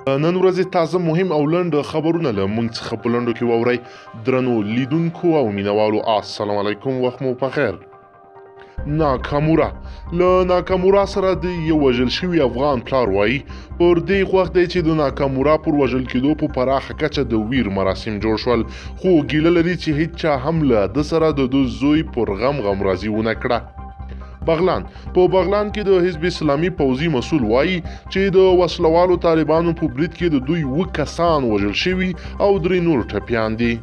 نن ورځې تازه مهم او لنډ خبرونه له موږ څخه په لنډو کې واورئ. درنو لیدونکو او مینوالو، السلام علیکم، وخت مو په خیر. ناکامورا له ناکامورا سره د یو وژل شوي افغان پلار وایي پر دې خوښ دی چې د ناکامورا پر وژل کېدو په پراخه کچه د ویر مراسم جوړ شول، خو ګیله لري چې هیچا هم له ده سره د ده زوی پر غم غمرازي ونه کړه. بغلان په بغلان کې د حزب اسلامي پوځي مسول وایي چې د وسلوالو طالبانو په برید کې د دوی 7 کسان وژل شوي او 3 نور ټپیان دي.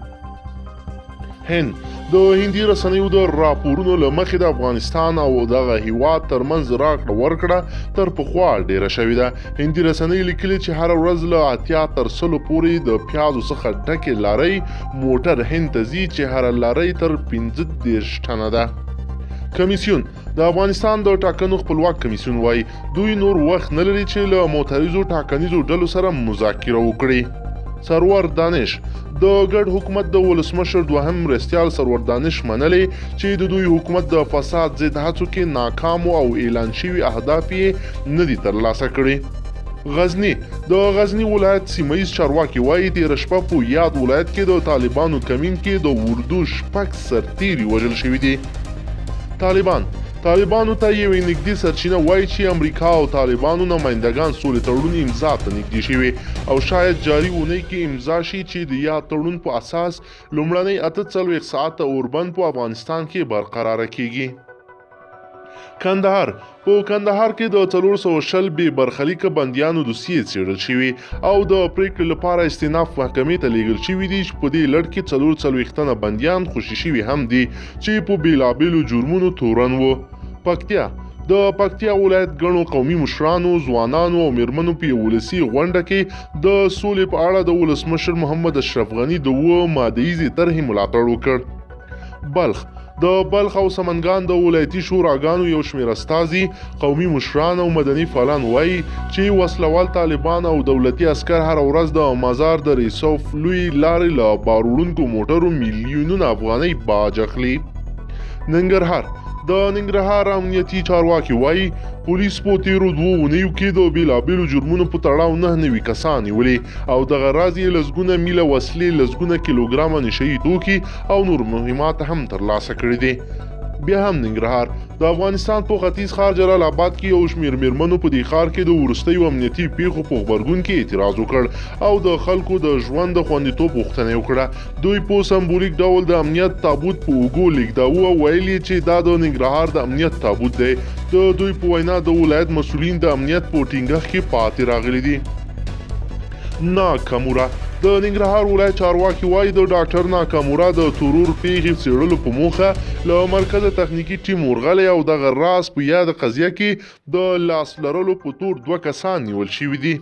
هند د هندي رسنیو د راپورونو له مخې د افغانستان او دغه هیواد ترمنځ راکړه ورکړه تر پخوا ډیره شوې ده. هندي رسنۍ لیکلي چې هره ورځ له 80 تر 100 پورې د پیازو څخه ډکې لارۍ موټر هند ته ځي چې هره لارۍ تر 35 ټنه ده. کمیسیون د افغانستان د ټاکنو خپلواک کمیسیون وایي دوی نور وخت نه لري چې له معترضو ټاکنیزو ډلو سره مذاکره وکړي. سرور دانش د ګډ حکومت د ولسمشر دوهم مرستیال سرور دانش منلی چې د دوی حکومت د فساد ضد هڅو کې ناکام او اعلان شوي اهداف یې نه دي ترلاسه کړي. غزنی د غزنی ولایت سیمه ییز چارواکي وایي تېره شپه په یاد ولایت کې د طالبانو کمین کې د اردو 6 سرتیري وژل شوي دي. طالبانو ته یوې نږدې سرچینه وایي چې امریکا او طالبانو نمایندګان سولې تړون امضا ته نږدې شوي او شاید جاري اونۍ کې امضا شي چې د یاد تړون په اساس لومړنۍ 48 ساعته اوربند په افغانستان کې برقراره کیږي. کندهار په کندهار کې د 420 بې برخلیکه بندیانو دوسیې څېړل شوي او د پرېکړې لپاره استیناف محکمې ته لیږل شوي دي چې په دې لړ کې 44 تنه بندیان خوشي شوي هم دي چې په بېلابېلو جرمونو تورن وو. پکتیا د پکتیا ولایت ګڼو قومي مشرانو، ځوانانو او میرمنو په یو ولسي غونډه کې د سولې په اړه د ولسمشر محمد اشرف غني د 7 مادهییزې طرحې ملاتړ وکړ. بلخ د بلخ او سمنګان د ولایتي شوراګانو یو شمېر استازي، قومي مشران او مدني فعالان وایي چې وسلوال طالبان او دولتي عسکر هره ورځ د مزار د ریسوف لوی لارې له بار وړونکو موټرو میلیونونه افغانۍ باج اخلي. ننګرهار د ننګرهار امنیتي چارواکي وایي پولیس په تېرو 2 اونیو کې د بېلابېلو جرمونو په تړاو 99 کسان نیولي او دغه راز یې لسګونه میله وسلې، لسګونه کیلوګرامه نشه یي توکي او نور مهمات هم ترلاسه کړي دي. بیا هم ننګرهار د افغانستان په ختیځ ښار جلال آباد کې یو شمېر میرمنو په دې ښار کې د وروستیو امنیتي پیښو په غبرګون کې اعتراض وکړ او د خلکو د ژوند د خوندیتوب غوښتنه یې وکړه. دوی په سمبولیک ډول د امنیت تابوت په اوږو لیږداوه او ویل یې چې دا د ننګرهار د امنیت تابوت دی. د دوی په وینا د ولایت مسؤلین د امنیت په ټینګښت کې پاتې راغلي دي. ناکامورا د ننګرهار ولایت چارواکي وایي د ډاکټر ناکامورا د ترور پیښې څېړلو په موخه له مرکزه تخنیکي ټیم ورغلی او دغه راز په یاده قضیه کې د لاس لرلو په تور 2 کسان نیول شوي دي.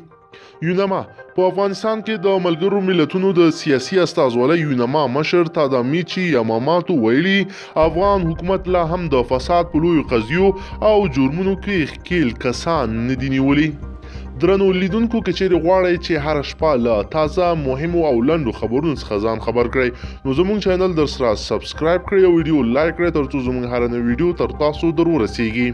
یونما په افغانستان کې د ملګرو ملتونو د سیاسي استازولۍ یونما مشر تادامیچي یاماماتو ویلي افغان حکومت لا هم د فساد په لویو قضیو او جرمونو کې ښکیل کسان نه دي نیولي. درنو لیدونکو، که چیرې غواړئ چې هره شپه له تازه مهمو او لنډو خبرونو څخه ځان خبر کړئ نو زموږ چینل در سره subscribe کړئ او ویډیو like کړئ ترڅو زموږ هره نوې ویډیو تر تاسو در ورسیږي.